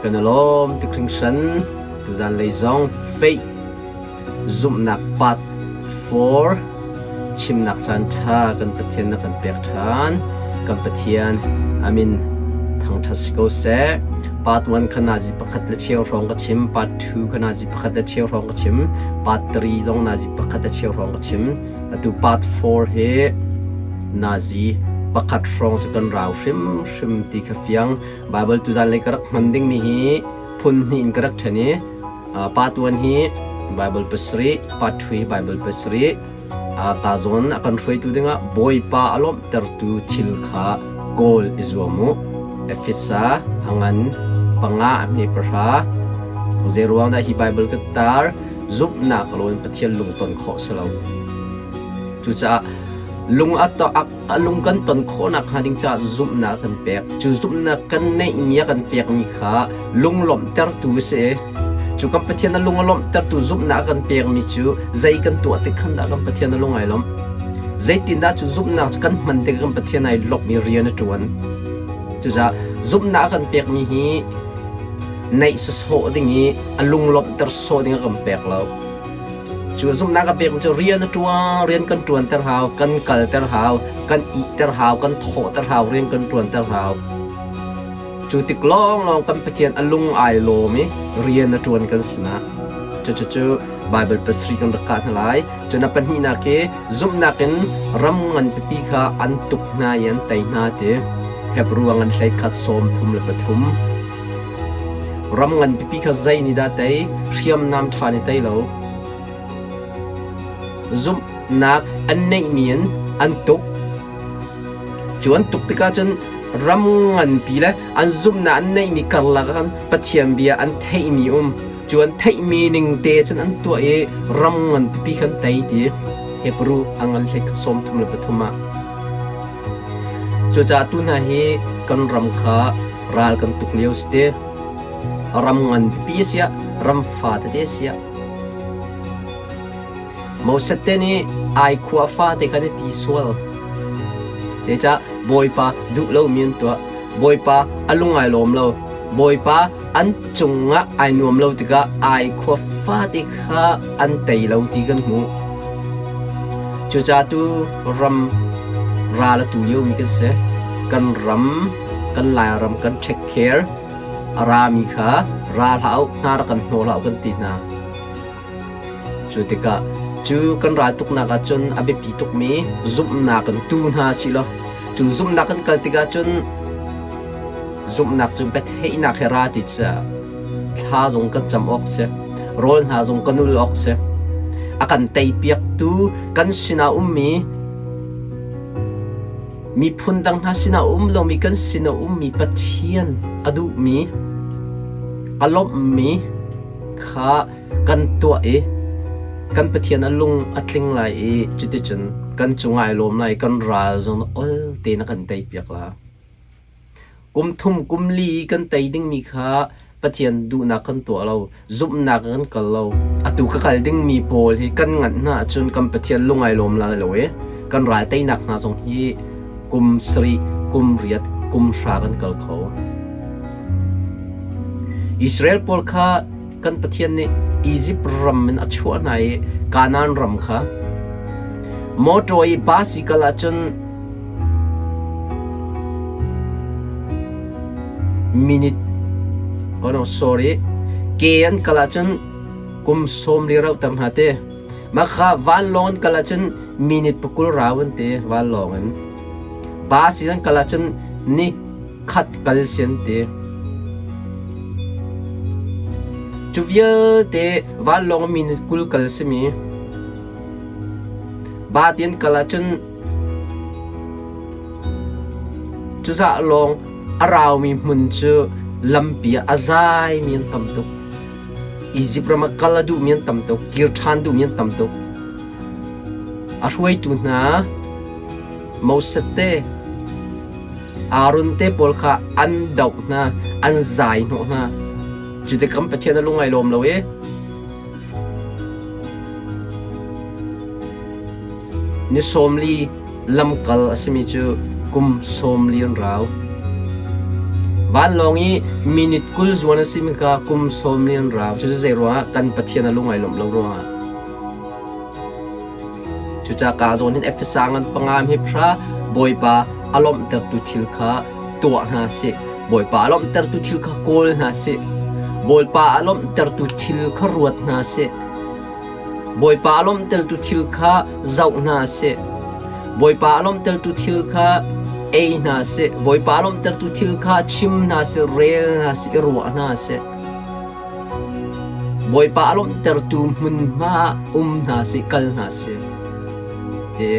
Kan i lawm tuk hringhran. Tuzan lei zong faith zumhnak part 4 chimnak caan ṭha kan Pathian na kan pek ṭhan. Kan Pathian amin thangṭhat si ko seh. Part 1 kha nazi pakhat le cheu hrawng ka chim, part 2 kha nazi pakhat le cheu hrawng ka chim, part 3 zong nazi pakhat le cheu hrawng ka chim. Atu part 4 hi nazi pakhat hrawng cu kan rau hrimhrim ti kha fiang. Baibal tuzan lei ka rak hman dingmi hi phun hnih in ka rak ṭhen i part 1 hi Baibal pasarih, part 2 hi Baibal pasarih. Ta zawn a kan hruaitu dingah Bawipa a lawmhtertu thil kha kawl i zuam u. Efesa a ngan panga a hme pahra. Zei ruang dah hi Baibal ka tar? Zumhnak loin Pathian lungton khawh si lo. Cucaah lung a a lung kan ton khawhnak hnga ding caah zumhnak a kan pek. Cu zumhnak kan neihmi a kan pekmi kha lunglawmhtertu a si. Cu kan Pathian a lung a lawmhtertu zumhnak a kan pekmi cu zei kan tuah tik khan dah kan Pathian a lung ai lawmh? Zeitindah cu zumhnak cu kan hman tik kan Pathian ai lawmh i rian a ṭuan? Cucaah zumhnak a kan pekmi hi neih sawsawh ding i a lunglawmhter sawh ding a kan pek lo. Cu zumhnak a pekmi cu rian a ṭuan, rian kan ṭuanter hau, kan kalter hau, kan ihter hau, kan thawhter hau, rian kan ṭuanter hau. Cu tik lawnglawng kan Pathian a lung ai lawm i rian a ṭuan kan sinah. Cucu Baibal pasarih kan rak kah hna lai. Cun a pahnihnak hi zumhnak in ram ngan pipi kha an tuk hna i an tei hna ti. Hebru a ngan hleikhat 33. Ram ngan pipi kha zei nih dah tei? Hriamnam ṭha nih tei lo. Zumhnak an neihmi in an tuk. Cu an tuk tikah cun ram nganpi le an zumhnak an neihmi karlak ah khan Pathian bia an theihmi um. Cu an theihmi ning te cun an tuah i ram ngan pipi khan tei ti. Hebru a ngan hlei 33 ah. Cucaah tu hna hi kan ram kha ral kan tuk lio si te. Ram ngan pipi a siah, ram fa tete a siah. Moses te nih ai khua fate khan i ti sual. Zeicah Bawipa duh lomi an tuah. Bawipa a lung ai lawm lo. Bawipa an cungah ai nuam lo tikah ai khua fate kha an tei lo ti kan hmuh. Cucaah tu ram ral a tu liomi kan si. Kan ram, kan Lairam kan take care. A rami kha ra hlah u, hna rak kan hnawh hlah u kan ti hna. Cu tikah cu kan ral tuknak ahcun a biapi tukmi zumhnak in tu hna sih law cu zumhnak kan kal tikah cun zumhnak cu biatheihnak he ra ti caah thla zong kan cam awk si, rawl hna zong kan ul awk si. A kan teipiaktu kan sinah ummi miphun dang hna sinah um lomi kan sinah ummi Pathian a duhmi a lawmhmi kha kan tuah i kan Pathian a lung a tling lai i cuticun kan cungah ai lawm lai i kan ral zong ol tein a kan teipiak la. Kum thum kum li kan tei dingmi kha Pathian duhnak kan tuah lo, zumhnak kan kal lo. Atu ka kal dingmi pawl hi kan nganh hna ahcun kan Pathian lung ai lawm lai lo i kan ral teinak hna zong hi kum sarih, kum riat, kum hra kan kal kho. Israel pawl kha kan Pathian nih Izipt ram in a chuah hna i Kanaan ram kha mawṭaw i basikal ahcun minute oh no sorry ke an kal ahcun kum sawm li rauhter hna te mah kha vanlawng an kal ahcun minute pakul rau an ti vanlawng in bus in an kal ahcun ni khat kal si an ti. Cu vialte vanlawng mi nih 20 kal simi ba ti an kal ahcun cuzah lawng a raumi hmun cu lampi ah a zaimi an tam tuk. Izipt ram ah kal a duhmi an tam tuk, kir ṭhan duhmi an tam tuk. A hruaitu hna Moses te Aaron te pawl kha an doh hna, an zai hnawh hna. Cu tik kan Pathian a lung ai lawm lo i ni 40 lamkal a simi cu kum 40 an rau. Vanlawng i minute 20 zuan a simi kha kum sawm li an rau. Cucu zei ruangah kan Pathian a lung ai lawmh lo ruangah. Cucaah ka zawn hin Efesa ngan panga mi phra Bawipa a lawmhtertu thil kha tuah hna sih. Bawipa a lawmhtertu thil kha kawl hna sih. Bawipa a lawmhtertu thil kha ruat hna sih. Bawipa a lawmhtertu thil kha zoh hna sih. Bawipa a lawmhtertu thil kha ei hna sih. Bawipa a lawmhtertu thil kha chim hna sih, rel hna sih, i ruah hna sih. Bawipa a lawmhtertu hmunhma ah um hna sih, kal hna sih. Ti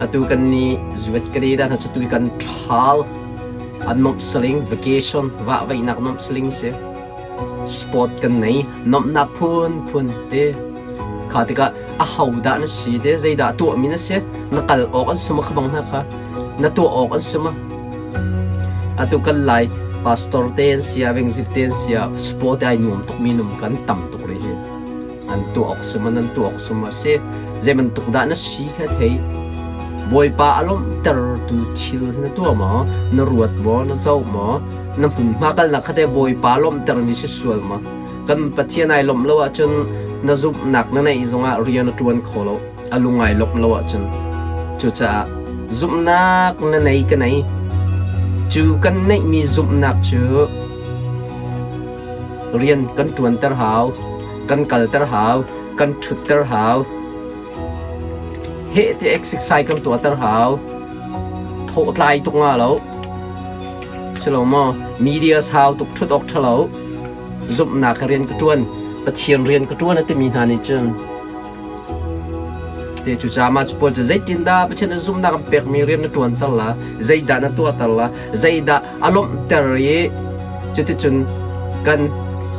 atu kan nih zuat ka dah hna cu tu kan ṭhal an nuamh saling vacation vahvaihnak nuamh saling si. Sport kan nei nuamhnak phunphun te kha tikah aho dah na si te zeidah tuahmi na si na kal awk an si ma kha bang hna kha na tuah awk an si ma atu kan lai pastor te an sia vengzik te an sia sport ai nuam tuk mi num kan tam tuk rih hi an tuah awk si ma nan tuah awk si ma si zei bantuk dah na si kha thei Bawipa a lawmhtertu thil na tuah maw na ruat maw na zoh maw na hmunhma kalnak kha te Bawipa lawmhtermi si sual maw kan Pathian ai lawmh lo ahcun na zumhnak na neih zongah rian a ṭuan kho lo a lung ai lawmh lo ahcun cucaah zumhnak na nei ka nei cu kan neihmi zumhnak cu rian kan ṭuanter hau kan kalter hau kan ṭhutter hau heh ti exercise kan tuahter hau thawh tlai tuk nga lo silo maw media sau tuk ṭhut awk ṭha lo zumhnak rian ka ṭuan Pathian rian ka ṭuan a timi hna nih cun te cu cama cu pawl cu zeitindah Pathian na zumhnak an pekmi rian na ṭuanter la zeidah na tuahter la zeidah a lawmhter i cuticun kan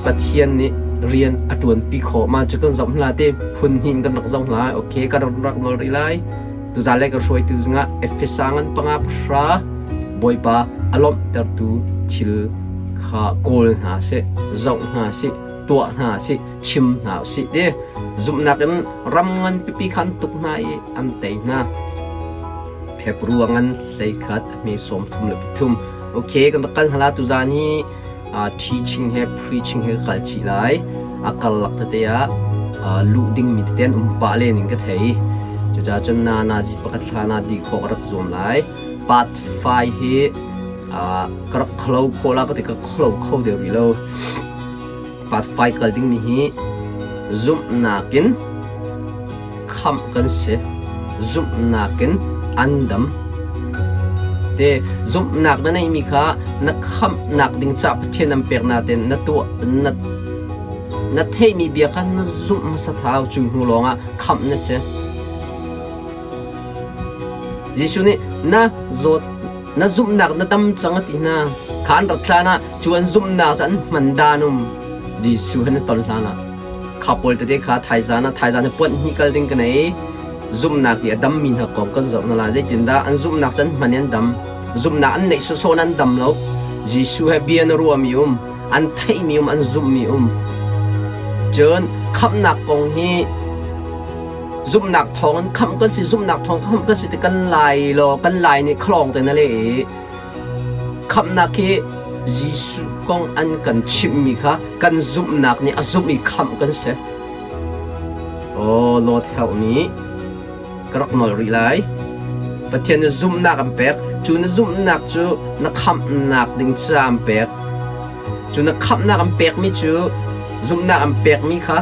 Pathian nih rian a ṭuanpi khawh mah cu kan zoh hna ti phun hnih in kan rak zoh hna okay kan rak nawl rih lai tuzan le kan hruaitu zingah Efesa ngan panga pahra Bawipa a lawmhtertu thil kha kawl hna sih zoh hna sih tuah hna sih chim hna usih ti zumhnak in ram ngan pipi kha an tuk hna i an tei hna Hebru a ngan 11 a hme 33. Okay kan rak kal hna la tuzan hi teaching he preaching he ka kal chih lai a karlak tete ah luh dingmi tete an um pah len in ka thei cucaah cun na nazi pakhat hlan ah dih khawh ka rak zuam lai part 5 hi ka rak kholo khawh la ka ti ka kholo kho deuh rih lo part 5 kal dingmi hi zumhnak in khamh kan si zumhnak in an dam te zumhnak na neihmi kha na khamhnak ding ca Pathian an pek nain na tuah na na theihmi bia kha na zumh hmasa thau cu hnu lawngah khamh na si Jesuh nih na zawt na zumhnak na dam cang a ti hna kha an rat hlan ah cu an zumhnak cu an hman dan um Jesuh he na ton hlan ah Kha pawl tete kha thaizan ah thaizan hi puanh hnih kal ding ka nei. Zumhnak i a dammi hna kong kan zoh hna lai. Zeitindah an zumhnak cu an hman i an dam. Zumhnak an neih sawsawh in an dam lo. Jesuh he bia na ruahmi um, an theihmi um, an zumhmi um. Cun khamhnak kong hi zumhnak thawng in khamh kan si, zumhnak thawng khamh kan si ti kan lai law kan lai nih khalawng te na leh i Khamhnak hi Jesuh kong an kan chimhmi kha kan zumhnak nih a zumh i khamh kan si. Oh, Lord help me. Ka rak nawl rih lai. Pathian nih zumhnak an pek. Cu na zumhnak cu na khamhnak ding ca an pek. Cu na khamhnak an pekmi cu zumhnak an pekmi kha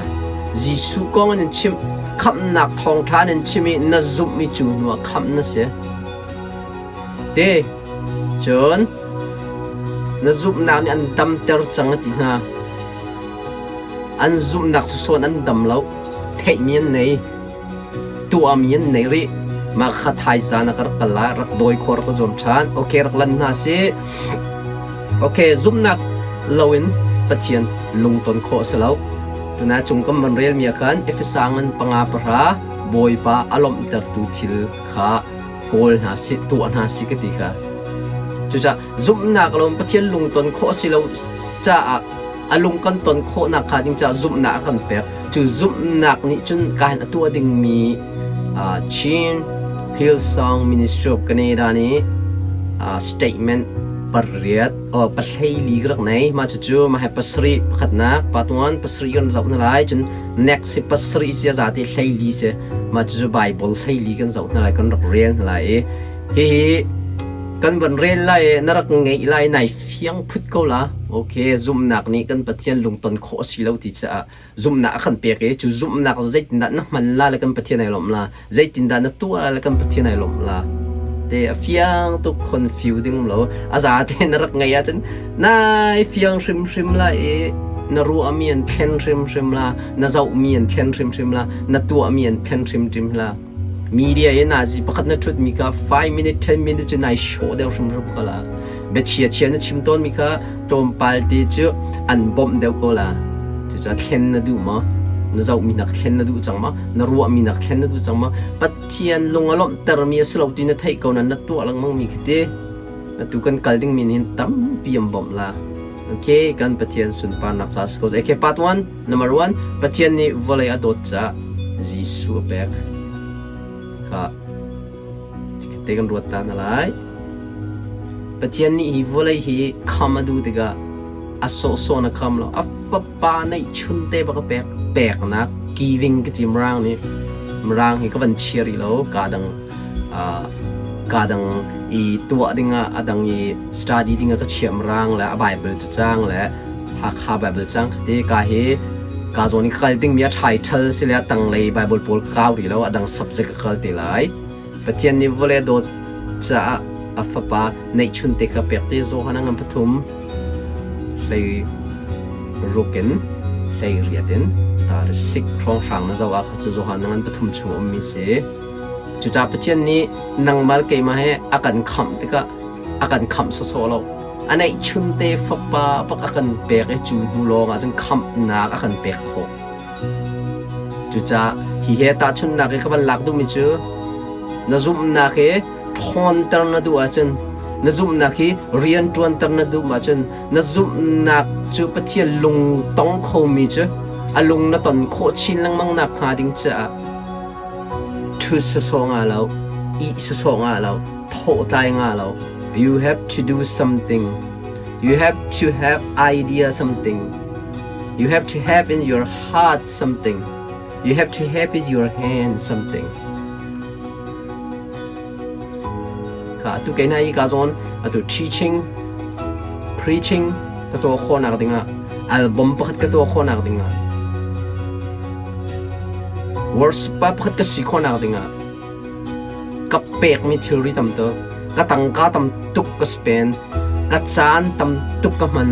Jesuh kong an in chimh. Khamhnak thawngṭha an in chimh i na zumhmi cu hnuah khamh na si. Te, cun na zumhnak nih an damter cang a ti hna. An zumhnak cu sawn an dam lo. Theihmi an nei. Tuahmi an nei rih. Mah kha thaizan ah ka rak kal lai, rak dawi khawh rak ka zuam ṭhan. Okay, rak lan hna sih. Okay, zumhnak loin Pathian lungton khawh a si lo. Tuna cung kan van relmi ah khan Efesa ngan panga pahra Bawipa a lawmhtertu thil kha kawl hna sih tuah hna sih ka ti kha cucaah zumhnak lo Pathian lungton khawh a si lo caah a lung kan ton khawhnak kha ding caah zumhnak a kan pek cu zumhnak nih cun kahin a tuah dingmi Chin Hillsong Ministry of Canada nih statement Pariat oh pahlei ka rak nei. Mah cucu mah he pasarih pakhatnak part 1 pasarih kan zoh hna lai. Cun next hi pasarih si a zate hleili si. Mah cucu Bible hleili kan zoh hna lai kan rak rel hna lai i hihi kan van rel lai i na rak ngeih lai nai fiang phut ko la. Okay, zumhnak nih kan Pathian lungton khawh a si lo ti caah zumhnak a kan pek i cu zumhnak cu zeitindah na hman la le kan Pathian ai lawmh la zeitindah na tuah la le kan Pathian ai lawmh la te a fiang tuk confuse ding lo a za te na rak ngei ahcun nai fiang hrimhrim la i na ruahmi an thlen hrimhrim la na zohmi an thlen hrimhrim la na tuahmi an thlen hrimhrim la Media i nazi pakhat na ṭhutmi kha 5 minute 10 minute cu nai hrawh deuh hrimhrim ko la. Biachia chia na chim tawnmi kha tlawmpal te cu an bawmh deuh ko la. Cucaah thlen na duh maw? Na zohmi nak thlen na duh cang maw? Na ruahmi nak thlen na duh cang maw? Pathian lung a lawmhtermi a si lo ti na theih ko nain na tuah lengmangmi khi ti. Atu kan kal dingmi nih hin tampi an bawmh la. Okay, kan Pathian sunparnak ca si ko. Okay, part 1. Number 1, Pathian nih vawlei a dawt caah Jesuh a pek. Kha te kan ruat ta na lai. Pathian nih hi vawlei hi kham a duh tikah a sawhsawh na kham lo. A fapa neih chun te bak a pek. Peknak giving ka ti Mirang nih. Mirang hi ka van chia rih lo. Ka dang ka dang i tuah dingah a dang i study dingah ka chiah Mirang le a Bible cacang le Hakha Bible cang khati ka hi ka zawn i ka kal dingmi a title si le a tanglei Bible pawl ka kau rih lo a dang subject ka kal te lai. Pathian nih vawlei a dawt caah a fapa neihchun te kha pek te Johan a ngan pathum hlei ruk in hlei riat in tar sik hrawnghrang na zoh ah kha cu Johan a ngan pathum chung a ummi si. Cucaah Pathian nih nangmah le keimah he a kan khamh tikah a kan khamh sawsawh lo. A neihchunte fapa bak a kan pek i cu hnu lawng ah cun khamhnak a kan pek khawh. Cucaah hi he tahchunhnak i ka van lak duhmi cu na zumhnak hi ṭhawnter na duh ahcun na zumhnak hi rian ṭuanter na duh ahcun na zumhnak cu Pathian lung tong khomi cu a lung na ton khawh chin lengmang nak hnga ding caah ṭhut sawsawh nga lo, ih sawsawh nga lo, thawhtlai nga lo. You have to do something. You have to have idea something. You have to have in your heart something. You have to have in your hand something. Ka atu kei na i ka zawn atu teaching, preaching ka tuah khawhnak dingah album pakhat ka tuah khawhnak dingah worship pa pakhat ka si khawhnak dingah Ka pekmi thilri tam tuk, ka tangka tam tuk ka spend, ka caan tam tuk ka hman.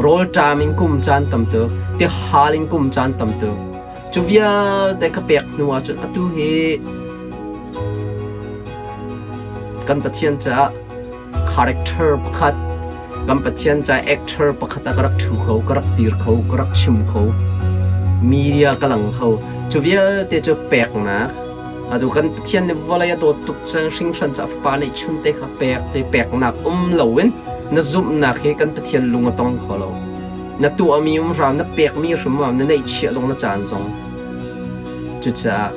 Rawlṭam in kum caan tam tuk, tihal in kum caan tam tuk. Cu vialte ka pek hnu ahcun atu hi kan Pathian caah character pakhat, kan Pathian caah actor pakhat ah ka rak ṭhu kho, ka rak dir kho, ka rak chim kho. Media ka lang kho. Cu vialte cu peknak Atu kan Pathian nih vawlei a dawt tuk cang hringhran ca fapa nih chunte kha pek te peknak um loin na zumhnak hi kan Pathian lung a tong kho lo. Na tuahmi um hram, na pekmi hrim hram, na neihchiah zong na caan zong. Cucaah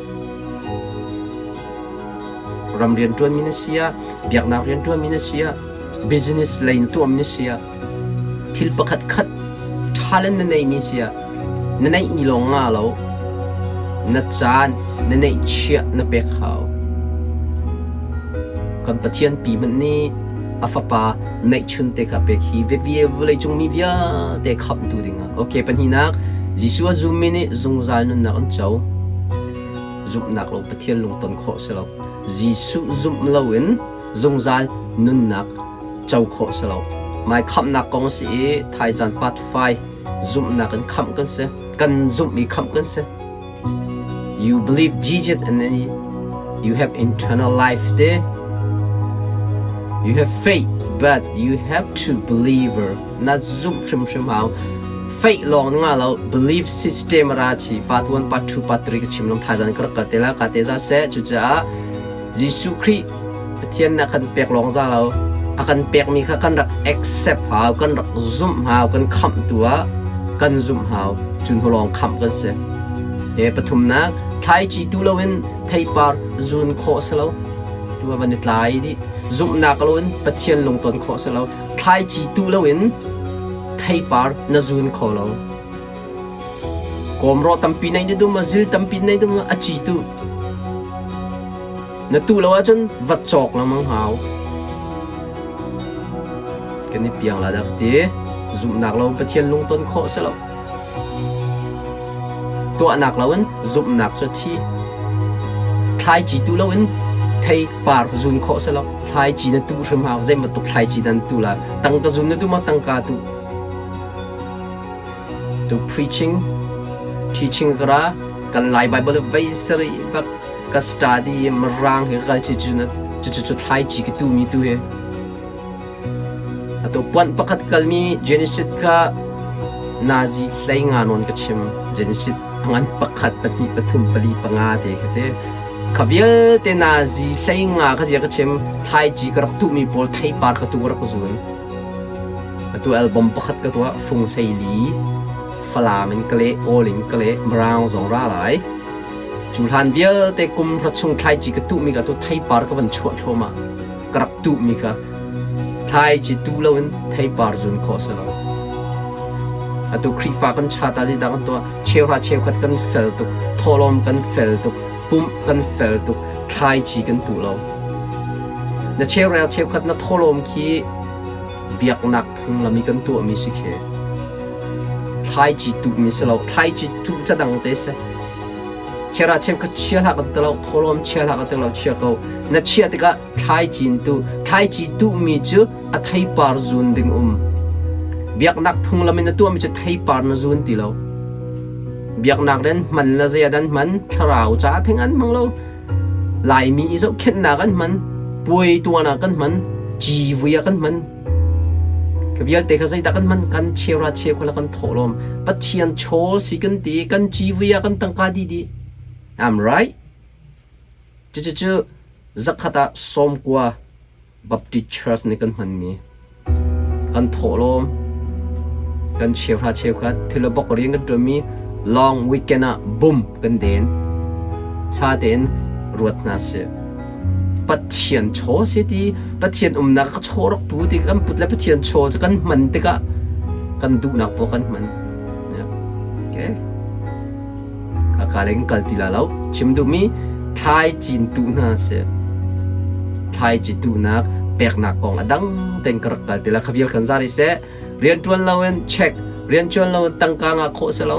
ram rianṭuanmi na si ah, biaknak rianṭuanmi na si ah, business lei na tuahmi na si ah, Thil pakhat khat talent na neihmi si ah na neihmi lawng nga lo, na caan na neihchiah na pek hau. Kan Pathian pi hmanh nih a fapa neihchun te kha pek hi vawleicung mi vialte khamhtu dingah. Okay, pahnihnak, Jesuh a zummi nih zungzal nunnak an co. Zumhnak lo Pathian lungton khawh si lo. Jesuh zumh loin zungzal nunnak co khawh si lo. Mai khamhnak kong a si i thaizan part 5 zumhnak in khamh kan si. Kan zumh i khamh kan si. You believe Jesus and then you have eternal life te. You have faith but you have to believe na zumh hrimhrim hau. Faith lawng na nga lo belief system ra chi part 1 part 2 part 3 ka chim long thaizan ka rak kal te la ka te za se cucaah Jesuh Khrih Pathian nih a kan pek lawng za lo, a kan pekmi kha kan rak accept hau, kan rak zumh hau, kan khamhtu ah kan zumh hau. Cu hnu lawng khamh kan si. He pathumnak, thlaici tu loin theipar zun khawh si lo. Tu ah van i tlai dih. Zumhnak loin Pathian lungton khawh si lo. Thlaici tuh loin theipar na zun kho lo. Kawmrawh tampi nei na dum, zil tampi nei dum, a ci tuh. Na tuh lo ahcun va cawk lengmang hau. Kan i piang la dak ti. Zumhnak lo Pathian lungton khawh si lo. Tuahnak loin zumhnak cu a thi. Thlaici tuh loin theipar zun khawh si lo. Thlaici na tuh hrim hau. Zei bantuk thlaici dah na tuh lai? Tangka zun na duh maw? Tangka tuh. To preaching, teaching ka ra. Kan Lai Bible vei sarih bak ka study mirang he kal chi cu na cu cu thlaici ka tu mi tu hi. Atu puanh pakhat kalmi Genesis kha nazi hlei nga nawn ka chim. Genesis a ngan pakhat, pahnih, pathum, pali, panga te kha te. Kha vialte nazi hlei nga kha zia ka chim. Thlaici ka rak tuhmi pawl theipar kha tu ka rak zun. Atu album pakhat ka tuah fung 14 Falam in ka leh, Kawl in ka leh, Mirang zong ra lai. Cu hlan vialte kum hra chung thlaici ka tuhmi ka tu theipar ka van chuah thluahmah. Ka rak tuhmi kha thlaici tu loin theipar zun khawh si lo. Atu Khrihfa kan chat ah zeidah kan tuah? Cheuhra cheukhat kan fel tuk, thawhlawm kan fel tuk, pumh kan fel tuk, thlaici kan tuh lo. Na cheurel cheukhat na thawhlawm khi biaknak phunglam i kan tuahmi si khi. Thlaici tuhmi si lo, thlaici tuh ca dang te si. Chera cheukhat chia hlah kan ti lo, thawhlawm chia hlah kan ti lo, chia ko. Na chiah tikah thlaici in tuh. Thlaici tuhmi cu a theipar zun ding um. Biaknak phunglam in na tuahmi cu theipar na zun ti lo. Biaknak den hman la zei dan hman, thlarau caah theng an hmang lo. Laimi i zohkhenhnak an hman, puai tuan ah kan hman, civui ah kan hman. Ka vialte kha zeidah kan hman? Kan cheura cheukhat kan thawhlawm. Pathian chaw si kan ti, kan civui ah kan tangka dih dih. I'm right. Cucucu zakhat ah 90 Baptist Church nih kan hmanmi kan thawhlawm, kan cheuhra cheukhat thil bok rian kan ṭuanmi long weekend ah bum kan den. Ṭha tein ruat hna sih. Pathian chaw si ti, Pathian umnak ka chaw rak pu ti kan put le Pathian chaw cu kan hman tikah kan duhnak poah kan hman. Okay. Ka leng kal ti la lo. Chim duhmi thlai cin tuh hna si. Thlai ci tuhnak peknak kong a dang tein ka rak kal ti la. Kha vial kan za rih seh. Rianṭuan loin check, rianṭuan loin tangka ngah khawh si lo.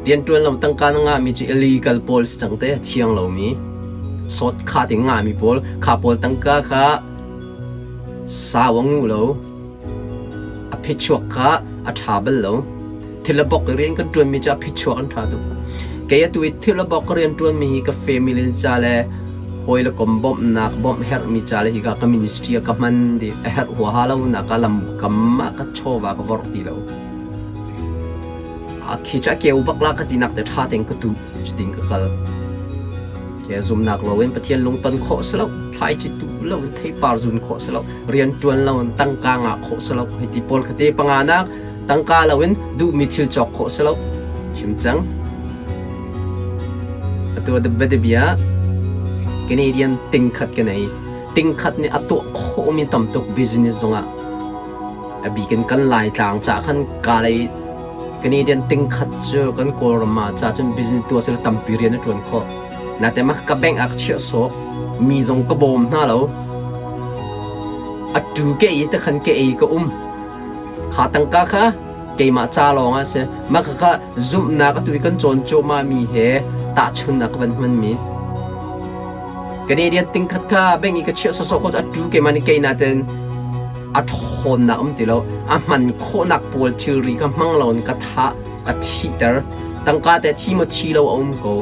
Rianṭuan lo tangka na ngahmi cu illegal pawl si cang te, thiang lomi. Sawt kha ti ngahmi pawl, kha pawl tangka kha sau a ngu lo. A phichuak kha a ṭha bal lo. Thil a bok i rian kan ṭuanmi cu a phichuak an ṭha tuk. Kei atu i thil a bok ka rian ṭuanmi hi ka family ca le hawi le kom bawmhnak, bawmh herhmi ca le hika ka ministry ah ka hman dih. A herh huaha lo nak ah lamkam ah ka chawva ka vorh ti lo. A khi cu a keu bak la ka tinak te ṭha tein ka tuh cutin ka kal. Ke zumnak loin Pathian lungton khawh si lo, thlaici tuh loin theipar zun khawh si lo, rian ṭuan loin tangka ngah khawh si lo. Hei ti pawl kha te panganak tangka loin duhmi thil cawk khawh si lo. Chim cang. Atu bia Canadian tingkhat ka nei. Tingkhat nih a tuah khawhmi tam tuk business zongah. A bikin kan Laitlang ca khan kalei Canadian tingkhat cu kan Kawlram ah ca cun business tuah sila tampi rian a ṭuan khawh. Natein mah ka bank ah ka chiah sawh. Mi zong ka bawm hna lo. A tu ke i takhan ke ei ka um. Kha tangka kha keimah ca lawng ah si. Mah kha zumhnak atu i kan cawn cuahmah mi he tahchunnak ka van hman mi. Canadian tingkhat kha bank i ka chiah sawsawh ko a tu keimah nih kei natin a ṭhawnnak um ti lo. A hman khawhnak pawl thilri kha hmang loin ka thah, ka thihter. Tangka te thi maw thi lo a um ko.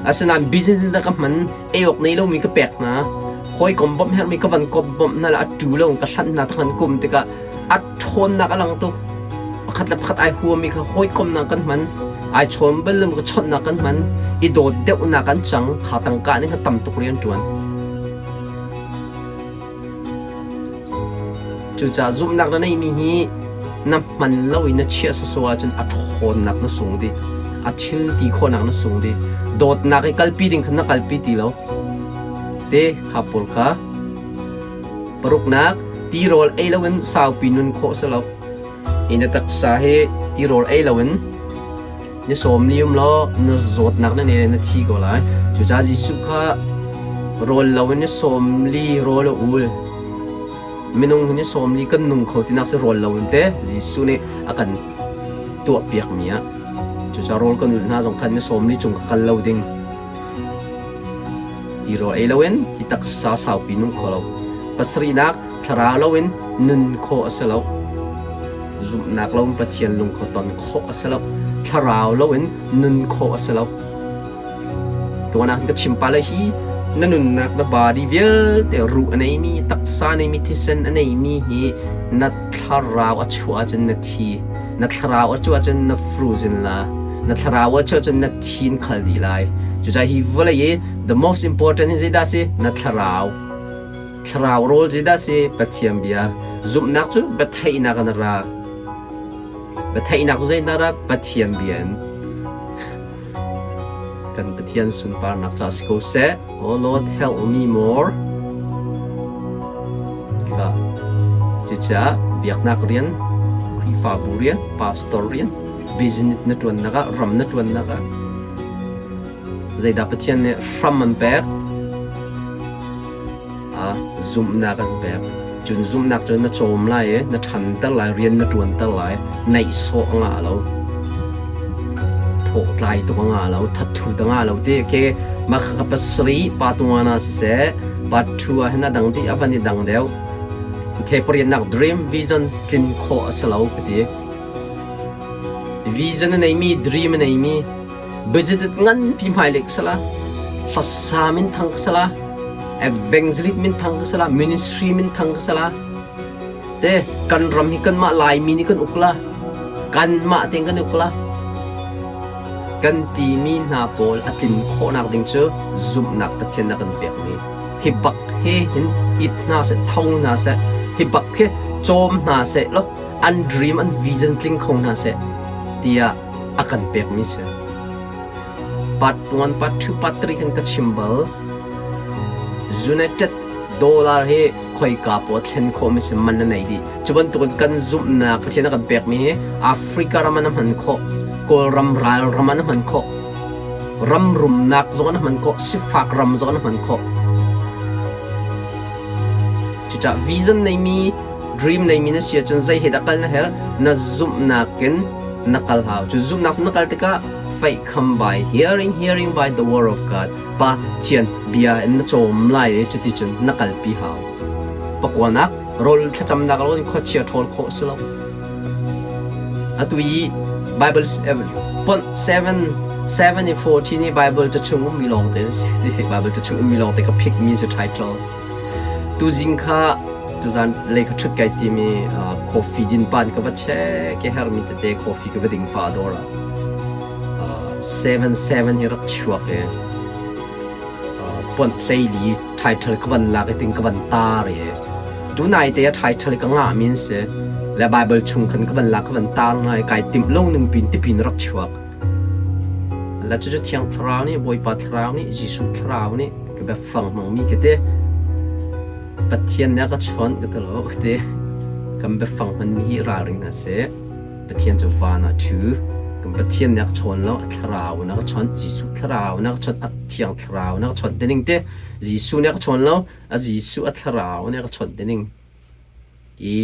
Asinain business in ka hman, ei awk nei lomi ka pek hna. Hawikom bawmh herhmi ka van kop bawmh hna le a ṭu lo ka hlanh hna thang kum tikah a ṭhawnnak a lang tuk. Pakhat le pakhat ai huami kha hawikomnak kan hman. Ai chawn bal lo ka chawnhnak kan hman. I dawt deuhnak an cang. Kha tangka nih kha tam tuk rian ṭuan. Cucaah zumhnak na neihmi hi na hman lo i na chiah sawsawh ahcun a ṭhawnnak na sung dih. A thil ti khawhnak na sung dih. Dawtnak i kalpi ding kha na kalpi ti lo. Te kha pawl kha. Paruknak, tirawl ei loin saupi nun khawh si lo. Hi na taksa hi tirawl ei loin ni sawm ni um law na zawtnak na ne na thi ko lai. Cucaah Jesuh kha rawl loin ni 40 rawl a ul. Minung hi ni 40 kan nung kho tinak si rawl loin te Jesuh nih a kan tuahpiakmi ah. Cucaah rawl kan ulh hna zong khan ni 40 cung ka kal lo ding. Tirawl ei loin hi taksa saupi nung kho lo. Pasarihnak, thlarau loin nun khawh a si lo. Zumhnak loin Pathian lungkho ton khawh a si lo. Thlarau loin nun khawh a si lo. Tuan ah ka chim pa le hi na nunnak na body vialte ruh a neimi, taksa neimi, thisen a neimi hi na thlarau a chuah ahcun na thi. Na thlarau a chuah ahcun na frozen la. Na thlarau a chuah ahcun na thin khal dih lai. Cucaah hi vawlei i the most important hi zeidah si? Na thlarau. Thlarau rawl zeidah si? Pathian bia. Zumhnak cu biatheihnak in a ra. Biatheihnak cu zeidah ra? Pathian bia in. Kan Pathian sunparnak ca si ko seh. Oh Lord, help me more. Kha. Cucaah biaknak rian, Khrihfabu rian, pastor rian, business na ṭuannak ah, ram na ṭuannak ah, zeidah Pathian nih hram an pek? Ah, zumhnak an pek. Cun zumhnak cu na cawm lai i na ṭhanter lai, rian na ṭuanter lai, naihsawh a ngah lo. Thawh tlai tuk a ngah lo, thatthut a ngah lo ti khi mah kha pasarih pa tuan ah siseh, pa thu ah hin a dang dih a van i dang deuh. Okay, pariatnak dream vision tlin khawh a si lo ka ti. Vision a neimi, dream a neimi, budget nganpi hmailei ka sala, hlasa minthang ka sala, evangelist minthang ka sala, ministry minthang ka sala. Te kan ram hi kanmah Laimi nih kan uk la, kanmah tein kan uk la. Kan timi hna pawl a tlin khawhnak ding cu zumhnak Pathian a kan pekmi. Hi bak he hin it hna seh, tho hna seh, hi bak hi cawm hna seh law an dream an vision tling kho hna seh tiah a kan pekmi si. Part 1, part 2, part 3 kan ka chim bal. United dollar hi khoika paw thlen khawhmi si man na nei dih. Cu bantukin kan zumhnak Pathian a kan pekmi hi Africa ram an hman khawh, Kawlram ral ram an hman khawh, ram rumnak zong an hman khawh, sifak ram zong an hman khawh. Cucaah vision neimi dream neimi na si ahcun zei he dah kal na herh? Na zumhnak in na kal hau. Cu zumhnak cu na kal tikah faith come by hearing, hearing by the word of God. Pathian bia in na cawm lai i cuticun na kalpi hau. Pakuanak, rawl thlacamnak lo in khuachia ṭhawl khawh si lo. Atu i Bible ponh 7 7 in 14 i Bible ca chung ummi lawng te Bible ca chung ummi lawng te ka pick mi si title. Tuzing kha tuzan lei ka ṭhut kai timi coffee din pan ka va check i hermi tete coffee ka va ding pa dawr ah 7-7 hi rak chuak i pont hleili title ka van lak i ting ka van tar i tunai te a title ka ngah min si le Bible chung khan ka van lak ka van tar hna i kai timh lo ning pin tipin rak chuak la cucu Thiang Thlarau nih Bawipa Thlarau nih Jesuh Thlarau nih ka biafang hmangmi khi te Pathian nih a ka chawnh ka ti lo te kan biafang hmanmi hi ralring hna seh Pathian cu van ah ṭhu kan Pathian nih a ka chawn lo a thlarau in a ka chawnh Jesuh thlarau in a ka chawnh a thiang thlarau in a ka chawnh tining te Jesuh nih a ka chawn lo a Jesuh a thlarau nih a ka chawnh tining Hi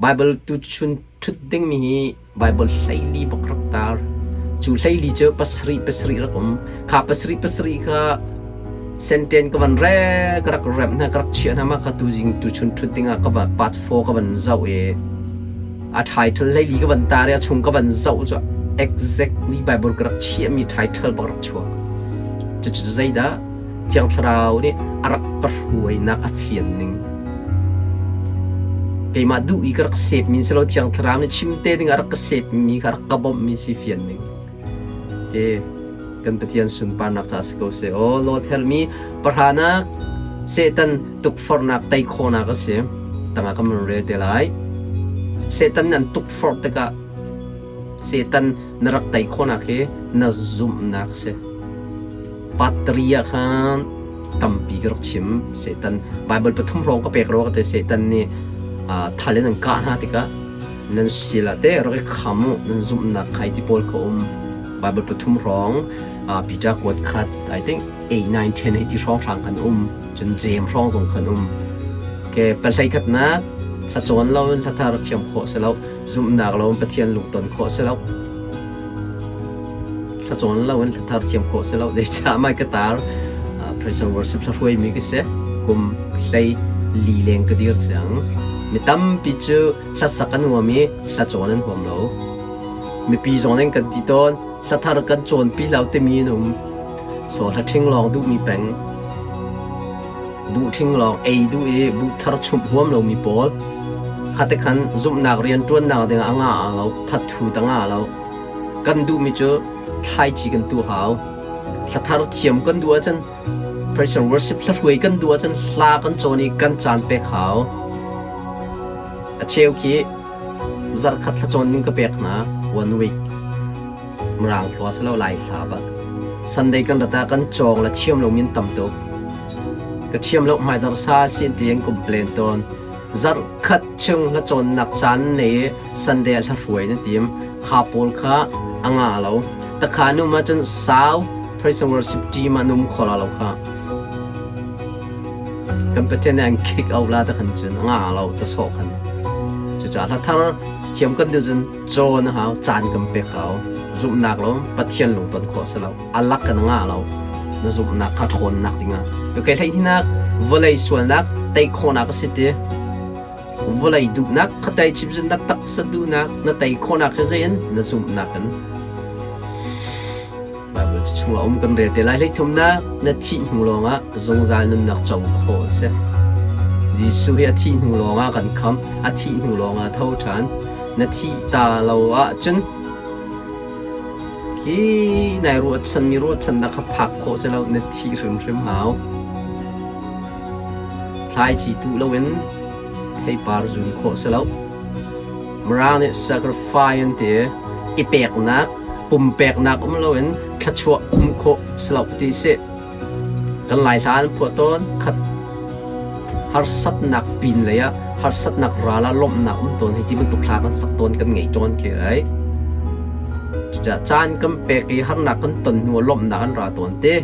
Baibal tuchun ṭhut dingmi hi Baibal hleili bak rak tar. Cu hleili cu pasarih pasarih rak um. Kha pasarih pasarih kha senten ka van re ka rak remh hna ka rak chiah hna ma kha tuzing tuchun ṭhut dingah ka van part 4 ka van zoh i a title hleili ka van tar i a chung ka van zoh cu exactly Bible ka rak chiahmi title bak rak chuak. Cucu zeidah Thiang Thlarau nih a rak ka hruainak a fian ning. Keimah duh i ka rak sepmi si lo Thiang Thlarau nih chim te ding a rak ka sepmi kha rak ka bawmhmi si fian ning. Ke kan Pathian sunparnak ca si ko seh. Aw Lord help me pahranak Satan tukforhnak tei khawhnak a si. Tangah kan rel te lai. Satan an tukforh tikah Satan na rak tei khawhnak hi na zumhnak si. Patri ah khan. Tampi ka rak chim. Satan Bible pathum hrawng ka pek rua ka te. Satan nih thal in an kah hna tikah nan sil ah teh rak i kham u, nan zumhnak khai ti pawl kha um. Bible pathum hrawng Peter kuat khat, I think 8, 9, 10 hei ti hrawng hrang khan um. Cun Jeim hrawng zong khan um. Ke pahlei khatnak hla cawn lo in hla thar thiam khawh si lo, zumhnak lo in Pathian lungton khawh si lo. Hla cawn lo in hla thar thiam khawh si lo. Zeicah mai ka tar praise and worship hla hruaimi ka si. Kum hlei li leng ka dir cang. Mi tampi cu hlasak an huam i hla cawn an huam lo. Mipi zong nih kan ti tawn, hla thar kan cawnpi lo timi an um. So hla ṭhing lawng duhmi peng. Buh ṭhing lawng ei duh i buh thar chumh huam lomi pawl. Khate khan zumhnak rianṭuannak dingah a ngah lo, thathu ta ngah lo. Kan duhmi cu thlaici kan tuh hau. Hla thar thiam kan duh ahcun praise and worship hla hruai kan duh ahcun hla kan cawn i kan caan pek hau. A cheu khi zarhkhat thla cawn ning ka pek hna, one week. Mirang hlua si lo, Lai hla bak. Sunday kan rat ah kan cawng le thiam lomi an tam tuk. Ka thiam lo hmaizarh sa si an ti an complain tawn. Zarhkhat chung hla cawnnak caan nei i Sunday ah hla hruai na tim. Kha pawl kha a nga lo. Takha nu ma cun sau praise and worship team ah num kho la lo kha. Kan Pathian nih an kick out la ta khan cun a nga lo ta sawh khan. Cucaah hla thar thiam kan duh cun cawn a hau, caan kan pek hau. Zumhnak lo Pathian lungton khawh si lo. A lak kan ngah lo. Na zumhnak kha ṭhawnnak dingah. Okay, hleihnak vawlei sualnak tei khawhnak a si ti. Vawlei duhnak kha tei chim cun na taksa duhnak na tei khawhnak hi zei in na zumhnak in. Bible chung ah um kan rel te lai. Hleithumnak na thih hnu lawngah zungzal nunnak co khawh a si. Jesuh hi a thih hnu lawngah kan khamh, a thih hnu lawngah tho ṭhan. Na thih ta lo ahcun khi nai ruahchan mi ruahchannak kha phak khawh si lo, na thih hrimhrim hau. Thlaici tuh loin theipar zun khawh si lo. Mirang nih sacrifice an ti i peknak, pumpeknak um loin thluachuah um khawh si lo ti si. Kan Lai hla an phuah tawn. Khat harsatnak pin lei ah harsatnak ral ah lawmhnak um tawn hei ti bantuk hla kan sak tawn kan ngei tawn khi ai. Cucaah caan kan pek i harnak kan ton hnu ah lawmhnak an ra tawn te.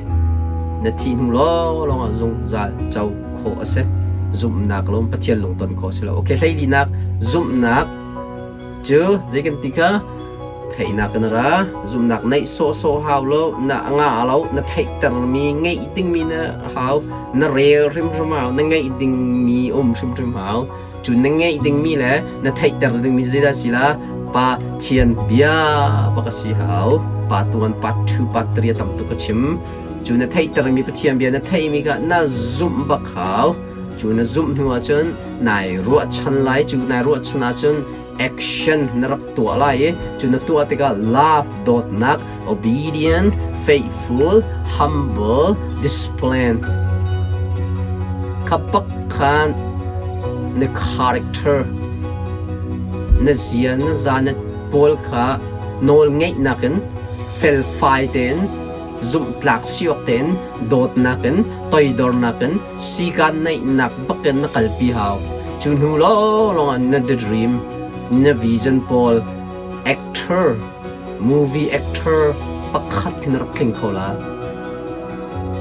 Na thih hnu lawnglawng ah zungzal co khawh a si. Zumhnak lawm Pathian lungton khawh a si lo. Okay, hleilinak zumhnak cu zei kan ti kha theihnak in a ra. Zumhnak neih sawhsawh hau lo, na ngah lo, na theihtermi ngeih dingmi na hau, na rel hrimhrim hau, na ngeih dingmi um hrimhrim hau. Cu na ngeih dingmi le na theihter dingmi zeidah si la? Pathian bia bak a si hau. Pa tuan, part 2, part 3 a tam tuk ka chim. Cu na theihtermi Pathian bia na theihmi kha na zumh bak hau. Cu na zumh hnu ahcun nai ruahchan lai. Cu nai ruahchan ahcun action na rak tuah lai i cu na tuah tikah love, dawtnak, obedient, faithful, humble, discipline kha bak khan na character na zia na za na pawl kha nawl ngeihnak in felfai tein zumhtlak si awk tein dawtnak in toidornak in sikaan neihnak bakin na kalpi hau. Cu hnu lawnglawng ah na the dream, na vision pawl actor, movie actor pakhat khi na rak tling kho la.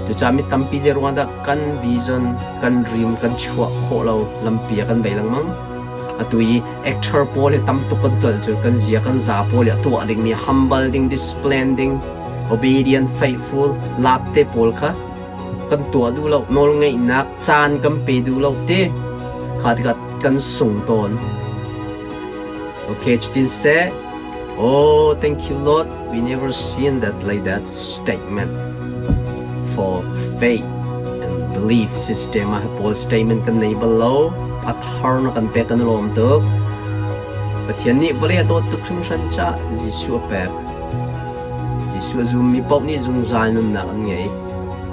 Cucaah mi tampi zei ruangah dah kan vision, kan dream kan chuah khawh lo lampi ah kan bei lengmang. Atu i actor pawl hi tam tuk kan tual cu kan zia kan za pawl hi a tuah dingmi humble ding, discipline ding, obedient, faithful, lap te pawl kha kan tuah duh lo, nawlngeihnak caan kan pe duh lo te kha tikah kan sung tawn. Okay, cutin seh, oh, thank you Lord, we never seen that like that statement for faith and belief system ah pawl statement kan nei bal lo, a thar na kan pek kan lawm tuk. Pathian nih vawlei a dawt tuk hringhran ca Jesuh a pek. Jesuh a zummi paoh nih zungzal nunnak an ngei.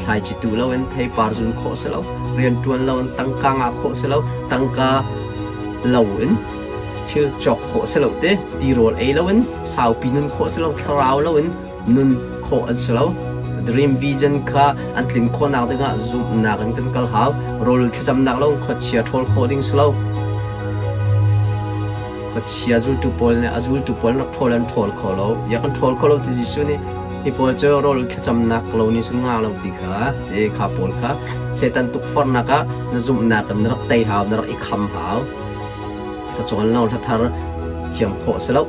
Thlaici tuh loin theipar zun khawh si lo, rianṭuan loin tangka ngah khawh si lo, tangka loin thil cawk khawh si lo te, tirawl ei loin saupi nun khawh si lo, thlarau loin nun khawh an si lo. Dream vision kha an tlin khawhnak dingah zumhnak in kan kal hau. Rawl thlacamnak lo khuachia ṭhawl khawh ding si lo. Khuachia zultu pawl nih a zultu pawl rak ṭhawl an ṭhawl kho lo. Ya kan ṭhawl kho lo ti Jesuh nih hi pawl cu rawl thlacamnak lo nih cun nga lo ti kha te kha pawl kha Satan tukforhnak ah na zumhnak in na rak tei hau, na rak i kham hau. Thlacawn lo hlathar thiam khawh si lo.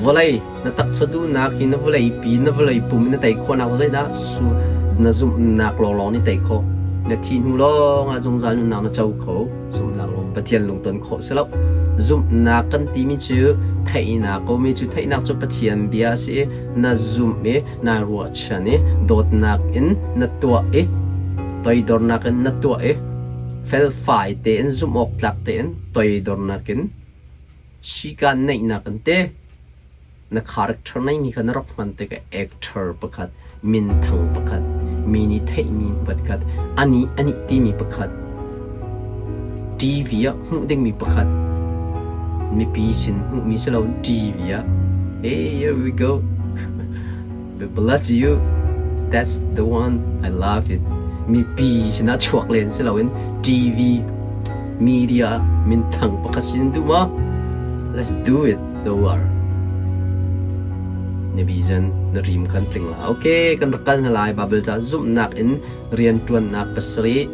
Vawlei na taksa duhnak hi na vawlei pi na vawlei pum in na tei khawhnak zeidah su na zumhnak lawnglawng nih tei khawh. Na thih hnu lawng ah zungzal nunnak na co kho. Zumhnak lawng Pathian lungton khawh si lo. Zumhnak kan timi cu theihnak ko mi cu theihnak cu Pathian bia a si i na zumh i naa ruahchan i dawtnak in na tuah i toidornak in na tuah i felfai tein zumh awk tlak tein toidornak in sikaan neihnak in te na character neimi kha na rak hman tikah actor pakhat minthang pakhat mi nih theihmi pakhat anih anih timi pakhat TV ah hmuh dingmi pakhat mipi sin hmuhmi si lo TV ah hey here we go bless you that's the one I love it mipi sinah chuak len si loin TV media minthang pakhat sin duh ma let's do it the war na vision na dream kan tling la okay kan rak kal hna lai Bible ca zumhnak in riantuannak pasarih.